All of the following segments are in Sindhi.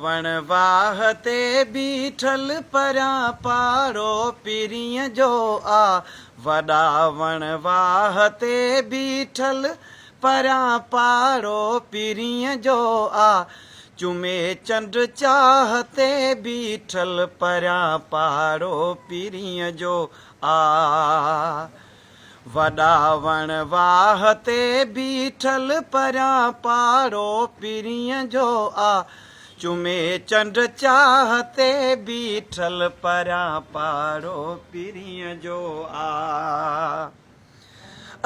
وڻ واهه تي بيٺل پريان پاڙو پرينء جو آ. وڏا وڻ واهه تي بيٺل پريان پاڙو پرينء جو آ. چمي چنڊ چاهه تي بيٺل پريان پاڙو پرينء جو آ. وڏا وڻ واهه تي بيٺل پريان پاڙو پرينء جو آ. چمي چنڊ چاهه تي بيٺل پريان پاڙو پرينء جو آ.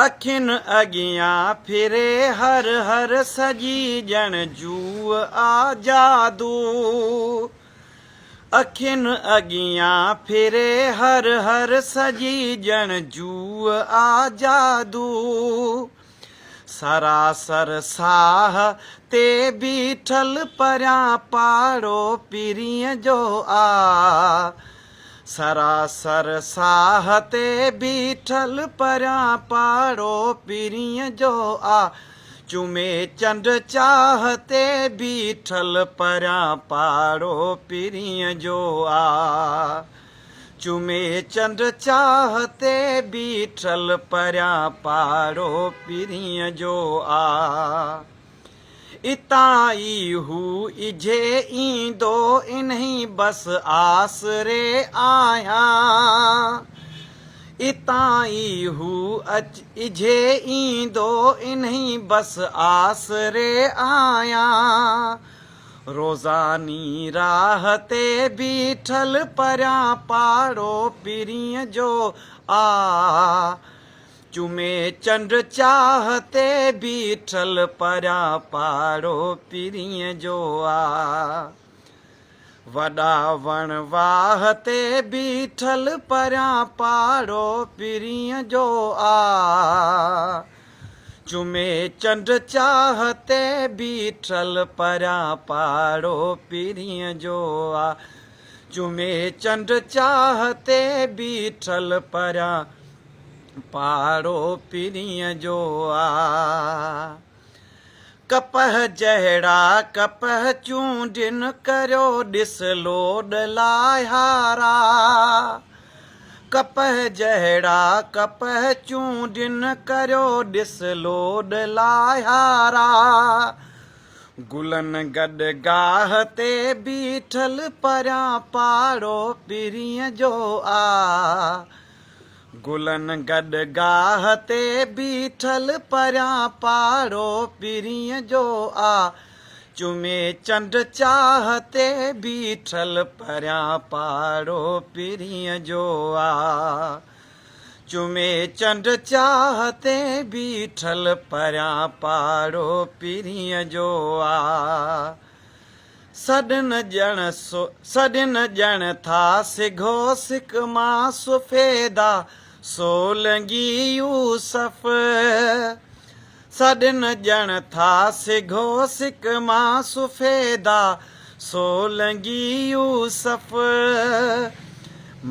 اکين اڳيان ڦري هر هر سڄي ڄڻ جوء آ جادو. اکين اڳيان ڦري هر هر سڄي ڄڻ جوء آ جادو. سراسر ساهه تي بيٺل پريان پاڙو پرينء جو آ. سراسر ساهه تي بيٺل پريان پاڙو پرينء جو آ. چمي چنڊ چاهه تي بيٺل پريان پاڙو پرينء جو آ. چمي چنڊ چاهه تي بيٺل پريان پاڙو پرينء جو آ. اتان ئي هو اجهي ايندو انهي بس آسري آهيان. اتان ئي هو اجهي ايندو انهي بس آسري آهيان. روزاني راهه تي بيٺل پريان پاڙو پرينء جو آ. چمي چنڊ چاهه تي بيٺل پريان پاڙو پرينء جو آ. وڏا وڻ واهه تي بيٺل پريان پاڙو پرينء جو آ. چمي چنڊ چاهه تي بيٺل پريان پاڙو پرينء جو آ. چمي چنڊ چاهه تي بيٺل پريان پاڙو پرينء جو آ. ڪپهه جهڙا ڪپهه چونڊين ڪريو ڏس لوڏ لاهيارا. ڪپهه جهڙا ڪپهه چونڊين ڪريو ڏس لوڏ لاهيارا. گلن گڏ گاهه تي بيٺل پريان پاڙو پرينء جو آ. گلن گڏ گاهه تي بيٺل پريان پاڙو پرينء جو آ. چمي چنڊ چاهه تي بيٺل پريان پاڙو پرينء جو آ. چمي چنڊ چاهه تي بيٺل پريان پاڙو پرينء جو آ. سڏن ڄڻ سڏن ڄڻ ٿا سگهو سڪ مان سفيدا سولنگي يوسف. سڏن ڄڻ ٿا سگهو سڪ مان سفيدا سولنگي يوسف.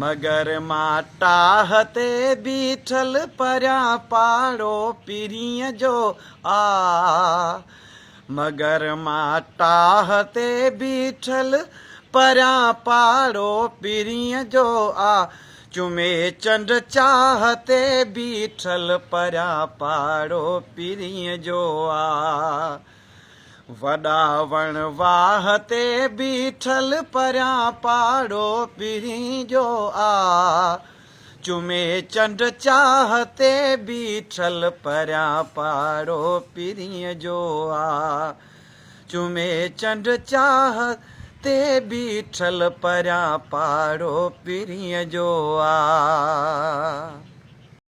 مگر مان ٽاهه تي بيٺل پريان پاڙو پرينء جو آ. مگر مان ٽاهه تي بيٺل پريان پاڙو پرينء جو آ. چمي چنڊ چاهه تي بيٺل پريان پاڙو پرينء جو آ. وڏا وڻ واهه تي بيٺل پريان پاڙو پرينء جو آ. چمي چنڊ چاهه تي بيٺل پريان پاڙو پرينء جو آ. چمي چنڊ چاهه تي بيٺل پريان پاڙو پرينء جو آ.